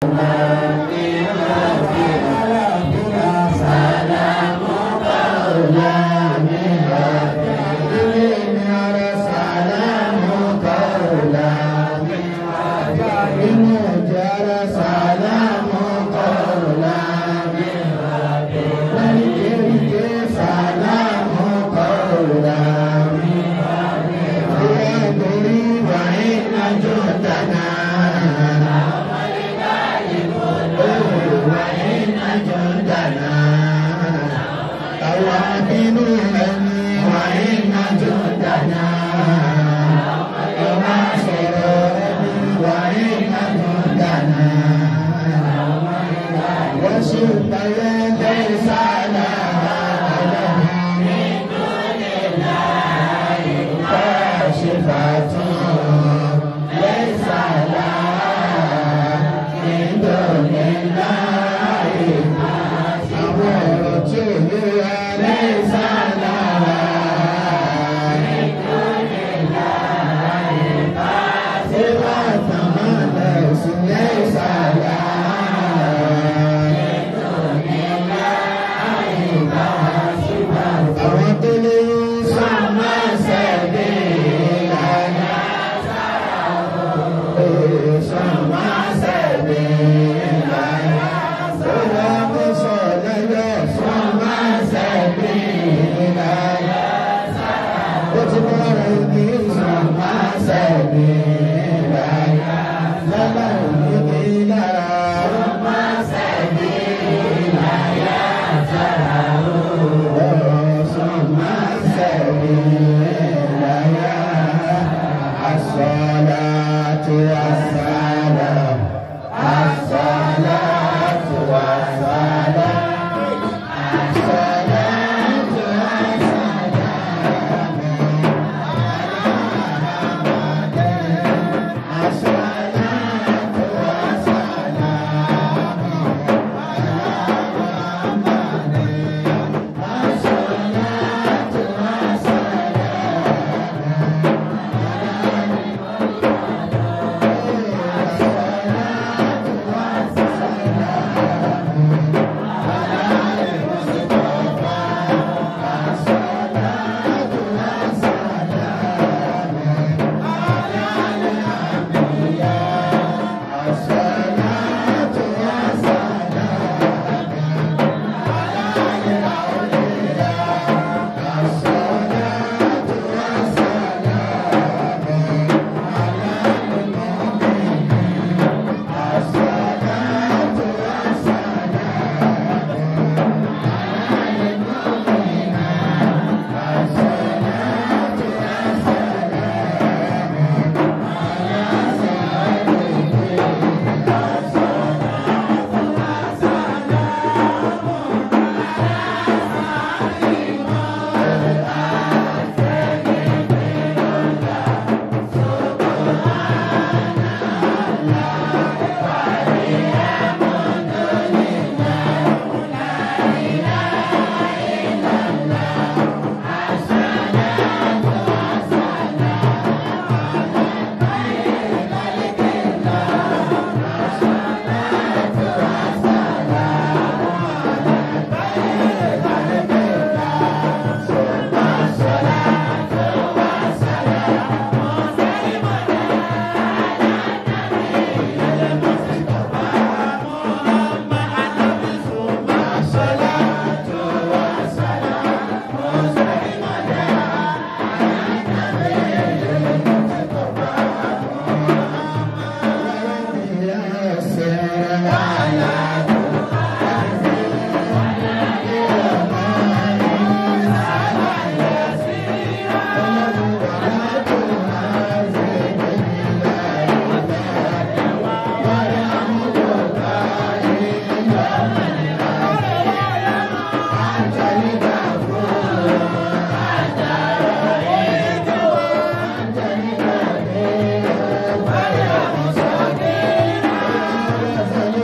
Salamu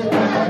Thank you.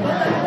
Bye.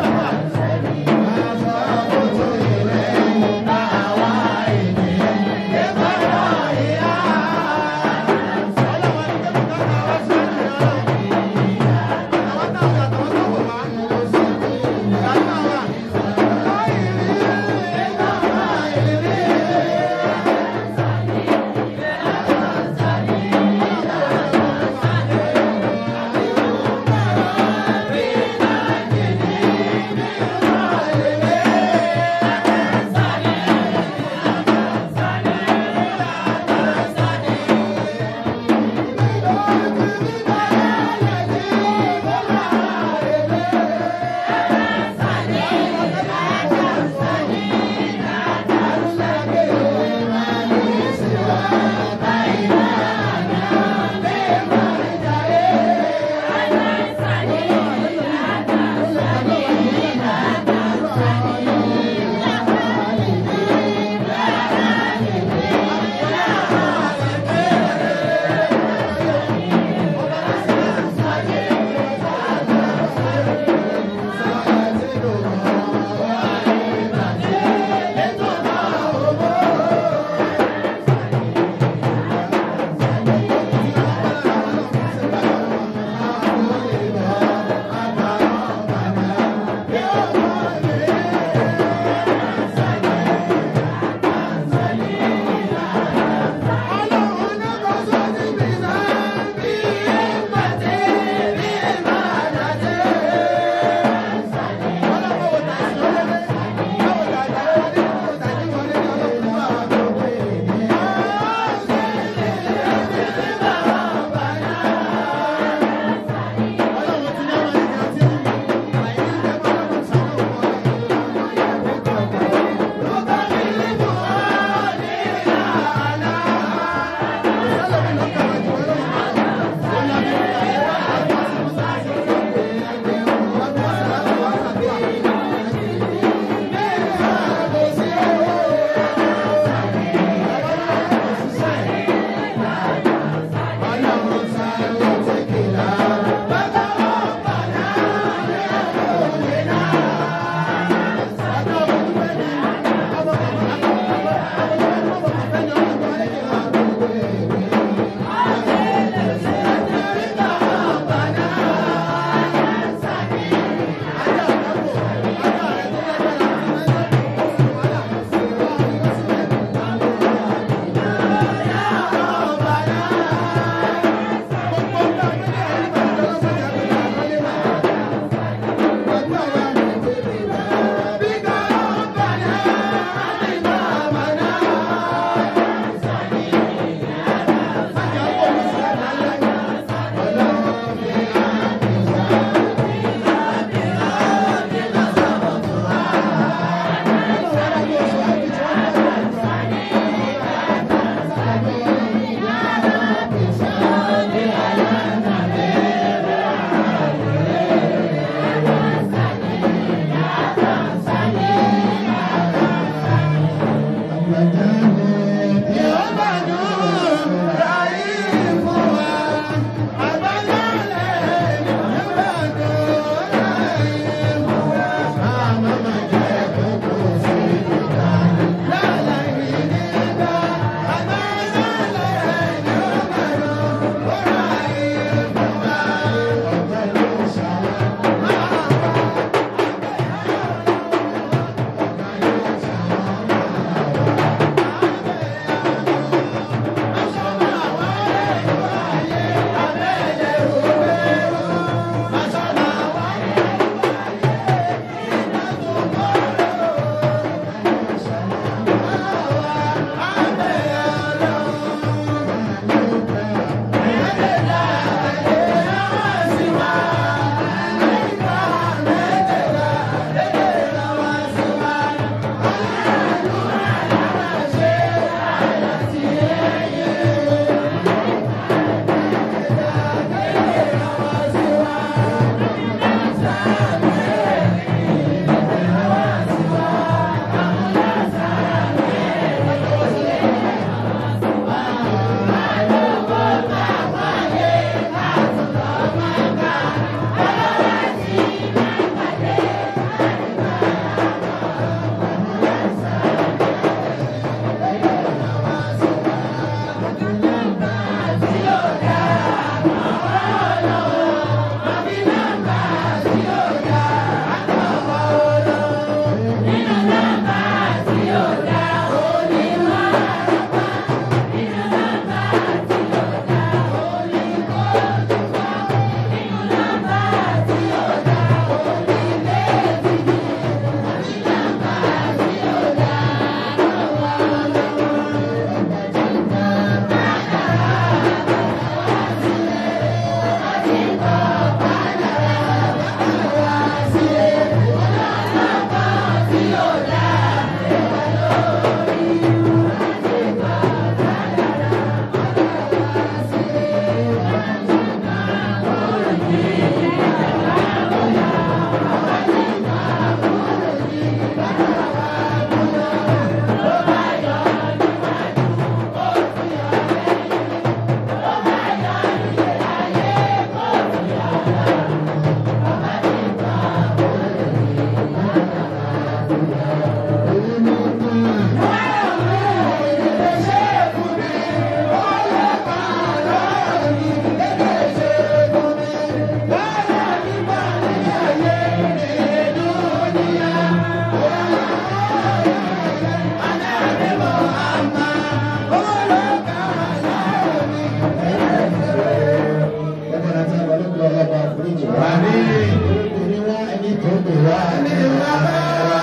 pè wá ní bàbá wa.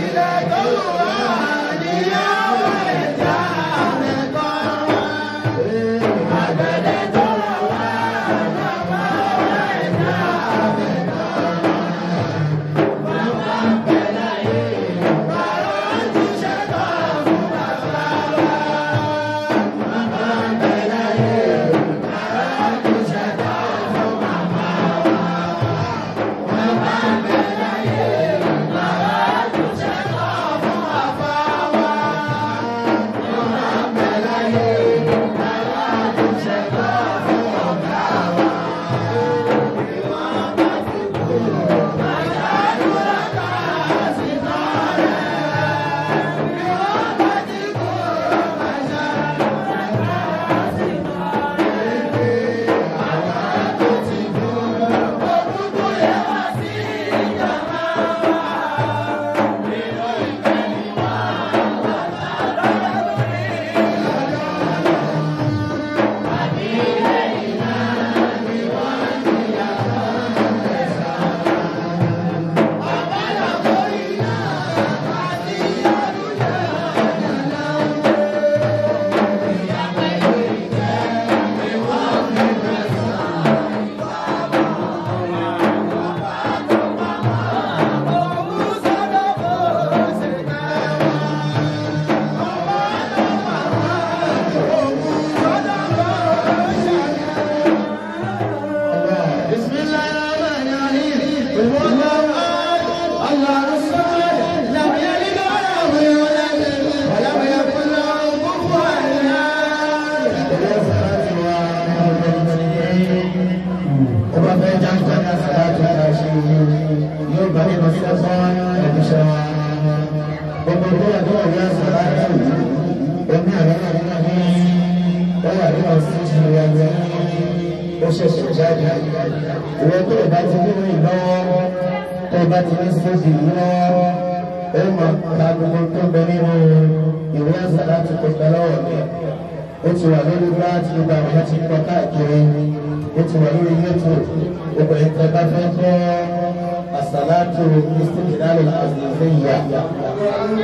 Ilé tó wù wá níyàwó ẹ̀já mẹ́tọ́ wa. Àgbẹ̀dẹ tó rọ̀ wá bàbá wa ẹ̀já mẹ́tọ́ wa. Bàbá bẹ̀ láyé, bàrọ̀ ojúṣe kan fún bàbá wa. Bàbá bẹ̀ láyé, bàrọ̀ ojúṣe kan fún bàbá wa. Bàbá bẹ̀ láyé, bàrọ̀ ojúṣe kan fún bàbá wa. Bàbá bẹ̀ láyé, bàrọ̀ ojúṣe kan fún ọ̀gá wa. Bí wọ́n bá ti kú, àṣàdúrà ká sí tọrẹ. Bí wọ́n bá ti kú, àṣàdúrà ká sí tọrẹ. Àwa tó ti kú, òkúkú yẹ wá sí ìjàmbá wa. Nínú ìfẹ́ ni wọ́n wà lórí lọ́jọ́ náà. Àbí lẹ́yìn náà ni wọ́n ti yàtọ̀ ẹ̀sán. Ọ̀pọ̀lọpọ̀ iná àti àlùjá nàlá ń gbé. Ìyá pẹ̀lú ìjẹ́ ni wọ́n fi gbẹ̀san ìwà wọn. Bàbá tó pamọ́, òun sọ́dọ̀ kò ṣe kẹwàá. Bàbá tó pamọ́, òun sọ́dọ̀ kò ṣe kẹwàá. بسم الله الرحمن الرحيم قل هو الله احد الله الصمد لم يلد ولم يولد ولم يكن له كفوا احد. Ọba fẹ́ jáǹkọ́ ní àsàlátù àṣẹ yóò bá nínú sẹ́fọ́n ẹ̀dùṣẹ́ wa. Gbogbo tó wà tó wà ní àsàlátù omi àlọ́nà ní ó wà nínú sísè wa ní ó ṣẹ̀ṣẹ̀ jáde. Ìwọ tó o bá ti nínú ìlọ́wọ́ tó o bá ti ní sísè lọ́wọ́ ó mọ̀ ká gbogbo tó ń bẹ nínú ìwé àsàlátù tó ń bẹ lọ́wọ́ mi. Ó ti wà lórí bá ti gbogbo àwọn èèyàn ti ń kọ káàkiri. Ó ti wà lórí YouTube. Gbogbo ẹ̀yin tẹ́ bá fẹ́ gbọ́ àsàlátù Istiqlal Aziziyya.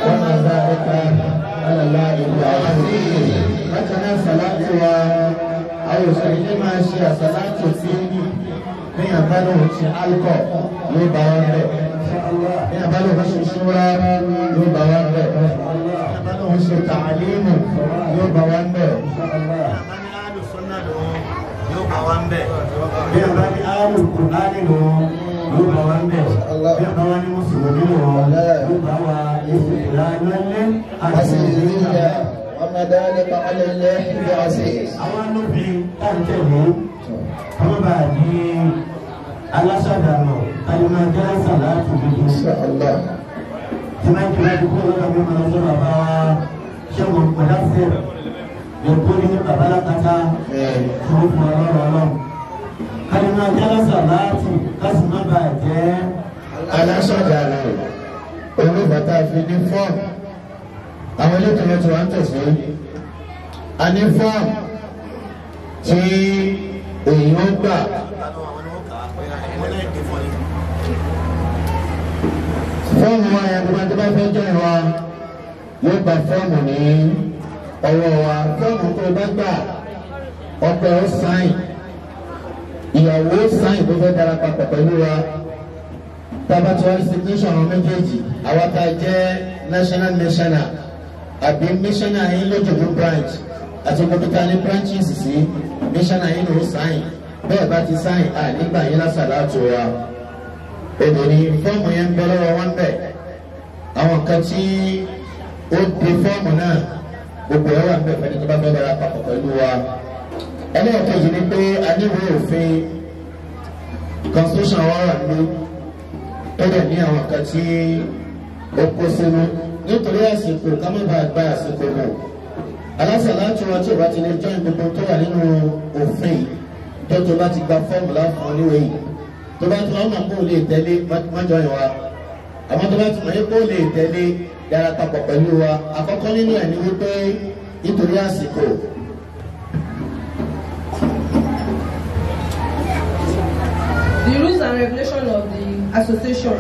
Wọ́n máa dá ẹ̀ka alàlá ìlú àti bákan náà àsàlátù wa àwọn òṣèré ní máa ṣe àsàlátù tí ní àbálò ṣe alkọ yóò bá wọn bẹ̀. Ní àbálò ṣe ṣúra yóò bá wọn bẹ̀. Ní àbálò ṣe tàlímù yóò bá wọn bẹ̀. Yóò bá wa ń bẹ̀. Bí a bá ní àrùn Kùránì lọ, yóò bá wa ń bẹ̀. Bí a bá wá ní Mùsùlùmí lọ, yóò bá wa ìsìnkú lálẹ́ àti Aziziyya wa ma dhalika ala Allahi bi aziz. Àwọn alófin táǹtẹ̀lé, àwọn bá di aláṣàdànù, tàbí jẹ́ sàlátù gidi. Insha Allah. Tí máa ń kí wọ́n ti kúrò lọ́dọ̀ mi máa lọ sọ́dọ̀ bàbá wa Ṣẹ́gun Mọ̀dáfẹ́, lè kó ní bàbá lákàtà tí ó fún ọlọ́run ọlọ́run. Kálímà jálásà láti kásì má bàa jẹ́ Aláṣàdànù olùbàtà fi ní fọ́ọ̀mù. Àwọn elétò yẹn ti wá ń tẹ̀sí. A ní fọ́ọ̀mù tí èyí ó gbà. Fọ́ọ̀mù wa yẹn gbogbo àti bá fẹ́ jẹ́ wa yóò gba fọ́ọ̀mù ní ọwọ́ wa. Fọ́ọ̀mù tó o bá gbà ọkọ ó sáìn, ìyàwó ó sáìn tó fẹ́ darapapọ̀ pẹ̀lú wa. Tába tí wọ́n signation àwọn méjèèjì, àwa tá a jẹ́ national missioner àbí missioner yín lójoojú branch àti gbogbo tá a ní branches sí missioner yín ló sáìn. Bẹ́ẹ̀ bá ti sáìn à nígbà yín lásàlátù wa. Èdè ni fọ́ọ̀mù yẹn ń bẹ lọ́wọ́ wọn bẹ̀. Àwọn kan tí ó di fọ́ọ̀mù náà gbogbo ẹ̀ wà ń bẹ̀ fẹ́ni tó bá fẹ́ dára papọ̀ pẹ̀lú wa. Ẹlẹ́ẹ̀kejì ni pé a níwèé òfin constitution wa wà ní ó dẹ̀ ní àwọn kan tí ó kó sínú nítorí àsìkò ká má bàa gba àsìkò mọ̀. Alásàlátù wa tí ò bá ti lè join gbogbo tó wà nínú òfin tó tó bá ti gba fọ́ọ̀mù láfún ọ níwèé yìí. Tó bá ti wọ́n mọ̀ kó o lè tẹ̀lé má join wa. Àmọ́ tó bá ti mọ̀ kó o lè tẹ̀lé dára papọ̀ pẹ̀lú wa. Àkọ́kọ́ nínú ẹ̀ ni wípé nítorí àsìkò. The rules and regulation of the association.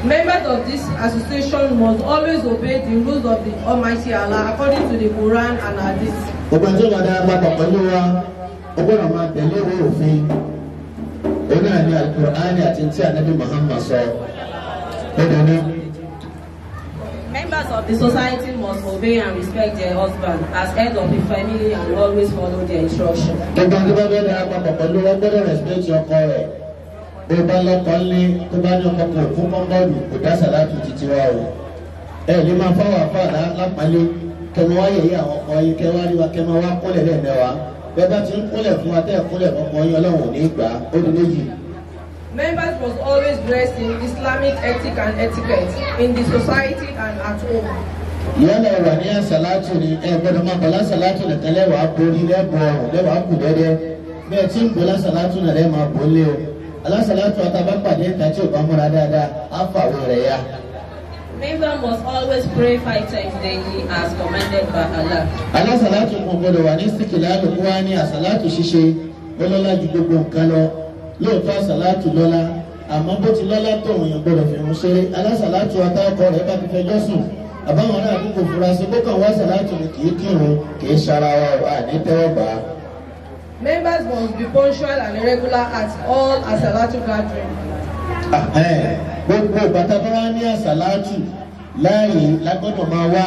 Members of this association must always obey the rules of the Almighty Allah according to the Quran and Hadith. Gbogbo ẹni tó bá dára papọ̀ pẹ̀lú wa, ó gbọ́dọ̀ máa tẹ̀lé ìwé òfin. Ó náà ní Al-Qur'ani àti tí Ànábì Muhammad sọ. Ó dáná. Members of the society must obey and respect their husband as head of the family and always follow their instruction. Gbogbo ẹni tó bá fẹ́ dára papọ̀ pẹ̀lú wa gbọ́dọ̀ respect ọkọ rẹ̀. Bó bá lọ́kọ lé tó bá ní ọkọ kò fún kọ́ńbọ́ọ̀lù kò dá sàlátù títí wa o. Ẹ lè máa fáwọn àfáà lápálé kẹmọ wá yẹ̀yẹ́ àwọn ọkọ yín kẹ wá rí wa kẹmọ wá kúnlẹ̀ lẹ́ẹ̀mẹ́wàá. Bẹ́ẹ̀ bá ti ń kúnlẹ̀ fún wa tẹ́ ẹ̀ kúnlẹ̀ fọkọ yín Ọlọ́run ò ní gbà á ó di méjì. Members must always dress in Islamic ethic and etiquette in the society and at home. Yálà ẹ wà ní àsàlátù ni ẹ gbọ́dọ̀ máa bọ̀ lásàlátù nìkan lẹ́wàá borí lẹ́bù ọrùn lẹ́wàá kù dẹ́dẹ́. Bẹ́ẹ̀ tí ń bọ̀ lásàlátù náà lẹ́ẹ̀ máa bọ̀ lé o. Alásàlátù àtàbá pàdé ìta tí ò bá múra dáadáa á fàwọ̀ rẹ̀ ya. Members must always pray 5 times daily as commanded by Allah. Alásàlátù kò gbọdọ̀ wà ní síkìlá lóko wá ní àsàlátù ṣíṣe ó lọ́lá ju gbogbo nǹkan lọ. Lóòótọ́ àsàlátù lọ́lá àmọ́ bó ti lọ́lá tó òun yẹn gbọdọ̀ fi hàn ṣeré. Alásàlátù àtàkọ rẹ̀ bá ti fẹjọ́ sùn àbáwọn ará àdúgbò fura sí bó kàn wá àsàlátù ni kì í kírun kì í ṣara wa ò àní tẹ́wọ́ gbà á. Members must be punctual and regular at all Asalatu gathering. Gbogbo bàtà bá wá ní àsàlátù láàyè lágbọ́dọ̀ máa wá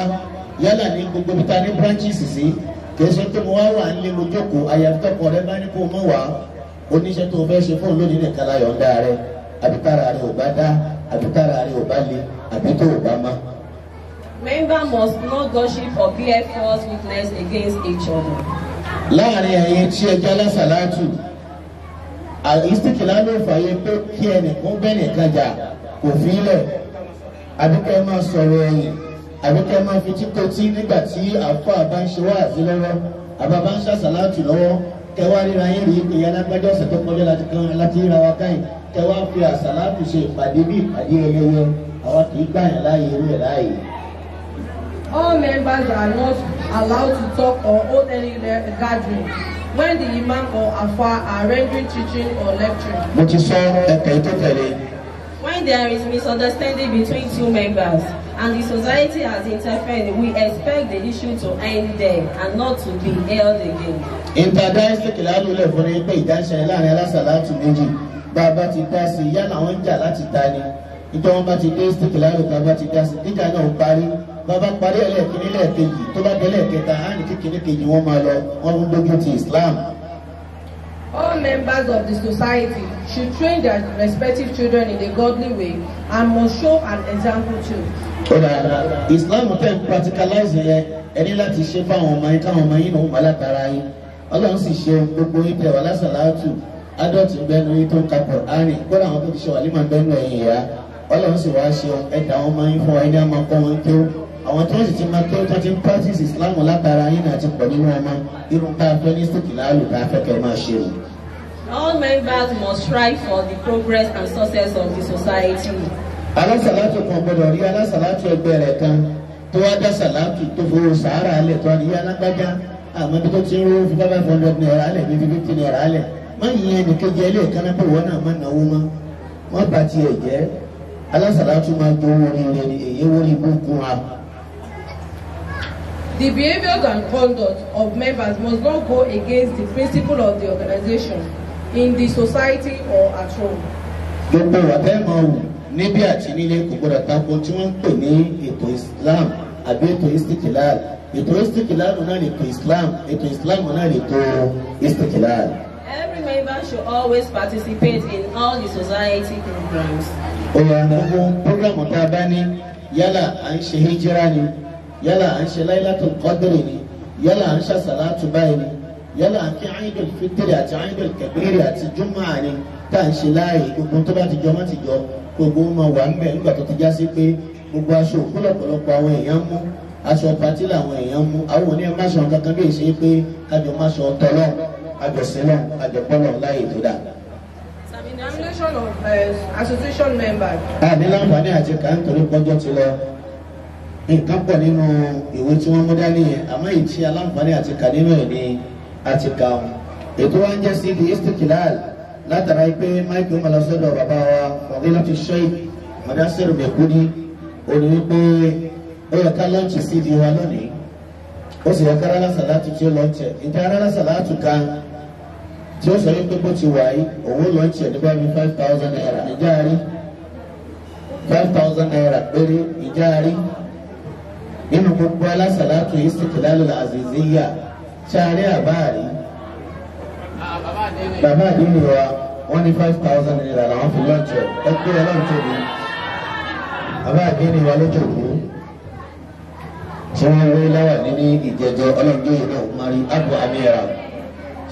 yálà ní gbogbo ibi tá a ní branches sí kìí ṣe pé mo wá wà nílé mo jókòó àyàfi tọkọ rẹ bá ní kó o mọ̀ wá oníṣẹ́ tó o fẹ́ ṣe fóun lónìí nìkan la yọ̀ǹda rẹ àbí tára rẹ ò bá dá àbí tára rẹ ò bá le àbí tó ò bá má. Members must not gossip or bear false witness against each other. Láàrin ẹ̀yin tí ẹ jẹ́ alásàlátù ìsìkìlá ló fààyè pé kí ẹnìkan bẹ́ẹ̀ nìkan jà kò fi lẹ̀ àbí kẹ́ ẹ máa sọ̀rọ̀ ẹ̀yìn àbí kẹ́ ẹ máa fi tíkotí nígbà tí àáfàá bá ń ṣe wáàsí lọ́wọ́ àbá bá ń ṣàṣàlátù lọ́wọ́ kẹ́ wá ríra yín rí pé alágbájá ọ̀sẹ̀ tó kọjá láti kan láti ríra wa káyìn kẹ́ wá fi àṣàlátù ṣe ìpàdé bí ìpàdé ẹlẹ́yẹ àwa kì í gbà yàn láàyè irú ẹ̀ láàyè. All members are not allowed to talk or hold any gathering when the imam or afa are rendering teaching or lecturing. Mo ti sọ ẹ̀kẹ́ tó tẹ̀lé. When there is misunderstanding between two members and the society has interfered, we expect the issue to end there and not to be held again. Ìtàdá ìsìkìlá ló lẹ̀ fún ni pé ìjà ń ṣẹlẹ̀ láàrin alásàlátù méjì bá a bá ti dá sí i yálà wọ́n ń jà láti ta ni ìjọ wọn bá ti dé ìsìkìlá ló ta bá ti dá sí i níjà náà ń parí bàbá parí ẹlẹ́ẹ̀kínní lẹ́ẹ̀kejì tó bá dé lẹ́ẹ̀kẹta á ní kékeré kejì wọ́n máa lọ wọ́n ń dójú ti Islam. All members of the society should train their respective children in a godly way and must show an example too. Ó dáa, Islam tẹ̀ ń practicalize yẹn ẹ ní láti ṣe fáwọn ọmọ yín káwọn ọmọ yín náà wà látara yín. Ọlọ́run sì ṣe gbogbo yín tẹ̀ wá lásàlátù adult bẹ́nu yín tó ń ka Kùránì kódà àwọn tó ti ṣe wàlímà bẹ́nu ẹ̀yìn ìyá. Ọlọ́run sì wá ṣe ẹ̀dá àwọn ọmọ yín fún wa ẹni á máa kọ́ wọn tó. Àwọn tó sì ti máa tó tó ti ń practice Islam látara yín náà ti pọ̀ nínú ọmọ irun tá a fẹ́ ní sìkìláàlù tá a fẹ́ kẹ́ máa ṣe o. All members must strive for the progress and success of the society. Alásàlátù kan gbọ́dọ̀ rí alásàlátù ẹgbẹ́ rẹ̀ kan tó wá dá sàlátù tó fowó sàárà alẹ̀ tó wá ní alágbájá àmọ́ bí tó ti ń rówó fi 500 naira alẹ̀ bí 50 naira alẹ̀ má yìnyín ẹnìkejì ẹlẹ́ẹ̀kan náà pé wọ́n náà má náwó mọ́ má bà tiẹ̀ jẹ́ alásàlátù máa gbowó oríire ni èyí wọ́n ibú kún wa. The behaviors and conduct of members must not go against the principle of the organization in the society or at home. Gbogbo wa tẹ́ máa wù níbí àti nílé kò gbọdọ̀ tako tí wọ́n ń pè ní ètò Islam àbí ètò Istikilal. Ètò Istikilal náà lè tó Islam, ètò Islam náà lè tó Istikilal. Every member should always participate in all the society programs. Ó yá gbogbo programu tá a bá ní yálà à ń ṣe hijira ni yálà à ń ṣe Lailatul Qadri ni yálà à ń ṣàṣàlátù báyìí ni yálà à ń kí Eidul Fitri àti Eidul Kabiri àti Jumu'ah ni tá à ń ṣe láàyè gbogbo tó bá ti jọ má ti jọ gbogbo máa wà ńbẹ̀ nígbà tó ti já sí pé gbogbo aṣọ òkú lọ́pọ̀lọpọ̀ àwọn èèyàn mú aṣọ pátí làwọn èèyàn mú àwọn òní ẹ̀ má ṣe kankan bí èsì pé kájọ má ṣe ọtọlọ́ kájọ sílọ̀ kájọ pọ́lọ̀ láàyè tó dáa. Termination of association members. A ní láǹfààní àti kà ń torí pọ́jọ́ ti lọ. Nǹkan pọ̀ nínú ìwé tí wọ́n mú dání yẹn àmọ́ èyí tí aláǹfààní àti kà nínú ẹ̀ ní àti kà ọ́n. Ètò wa ń jẹ́ sí di Istikilal Látara pé máìkì ó máa lọ sọ́dọ̀ bàbá wa Fadilatu Sheikh Mudassir Mekudi, ó ní wípé ó yẹ ká lọ́ọ̀nchì CD wa lónìí, ó sì yẹ ká rárá sàlátù tí ó lọ́ọ̀nchì ẹ̀. Ǹjẹ́ rárá sàlátù kan tí ó sọ wípé bó ti wà yìí òun lọ́ọ̀nchì ẹ̀ nígbà bíi 5,000 naira? Ǹjẹ́ a rí 5,000 naira péré? Ǹjẹ́ a rí nínú gbogbo alásàlátù Istiqlal Aziziyya? Ṣé a rí àbáàrí? Bàbá àdínní wa wọ́n ní 5,000 naira làwọn fi lọ́ọ̀nchì ẹ̀. Ẹ gbé ọlọ́run tóbi. Bàbá àdínní wa lójó kú tí wọ́n wé láwà nínú ìjẹjọ ọlọ́njọ́ yìí náà mari abu amira.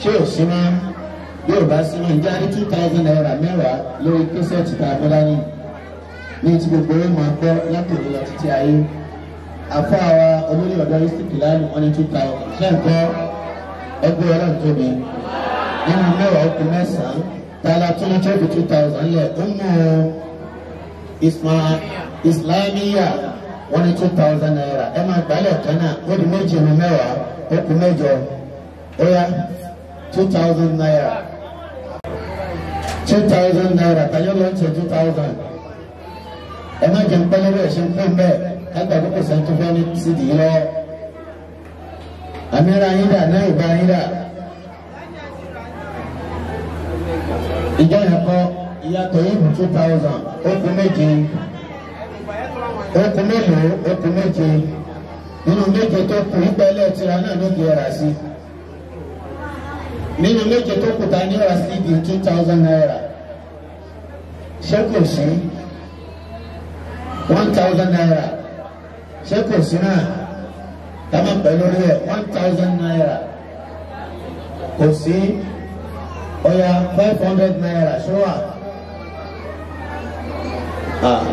Ṣé ò sí mọ́? Yóò bá sí mọ́. Ìjà ní 2,000 naira mẹ́wàá lórí kẹsẹ̀tì tá a mú dání ní ti gbogbo yóò máa gbọ́ látòlú lọ títí ayé. Àfáàwa olórí ọ̀dọ́ Istiqlal wọn ní 2,000. Ṣé nǹkan ẹgbẹ́ ọlọ́run tóbi? Nínú mẹ́wàá ó kù mẹ́sàn-án. Tààlà tó ní tó fi 2,000 lẹ̀ ó mú Islamiyya wọ́n ní 2,000 naira. Ẹ máa gbálẹ̀ kan náà, ó di méjì ní mẹ́wàá, ó kù mẹ́jọ. Ó yá, 2,000 naira, 2,000 naira. Tàyọ̀ ló ń ṣe 2,000. Ẹ má jẹun pẹ́ lórí ẹ̀ṣẹ̀ ń pín bẹ́ẹ̀ kágbà kókò sẹ́ni tó fẹ́ ní sídìí lọ́wọ́. Àmìlá yín dà náà ìbá yín dà. Ìjọ yẹn kọ́ ìyàtọ̀ yìí bù 2,000, ó kù méje. Ó kù mélòó? Ó kù méje. Nínú méje tó kù ìgbà ẹlẹ́tìrà náà ló di ọ̀rà sí. Nínú méje tó kù ta ní ọ̀rà sí di 2,000 naira. Ṣé kò sí? 1,000 naira. Ṣé kò sí náà? Ká má pẹ́ lórí ẹ̀. 1,000 naira. Kò sí. Ọ̀yà 500 naira ṣó wà?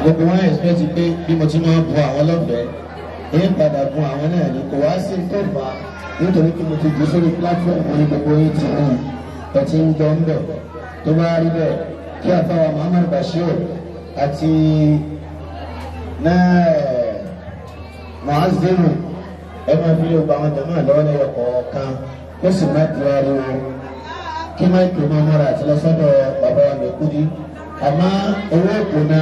Gbogbo wọn expect pé bí mo ti máa bu àwọn lọ́fẹ̀ẹ́ èyí padà bu àwọn náà ní kò wá sí tó fà á, nítorí pé mo ti jù sórí platform ní gbogbo yín ti rí ẹ ti ń gbọ́ ń bẹ̀. Tó bá rí bẹ́ẹ̀, kí àfáwà Muhammad Bashir àti náà Muazzinu ẹ máa fi lè gba àwọn jàmáà lọ́wọ́ lẹ́yọ kọ̀ọ̀kan, kó sì má di ariwo, kí máìkì máa mọ́ra àti lọ sọ́dọ̀ bàbá wa Mekudi. Àmọ́ owó ìkùnà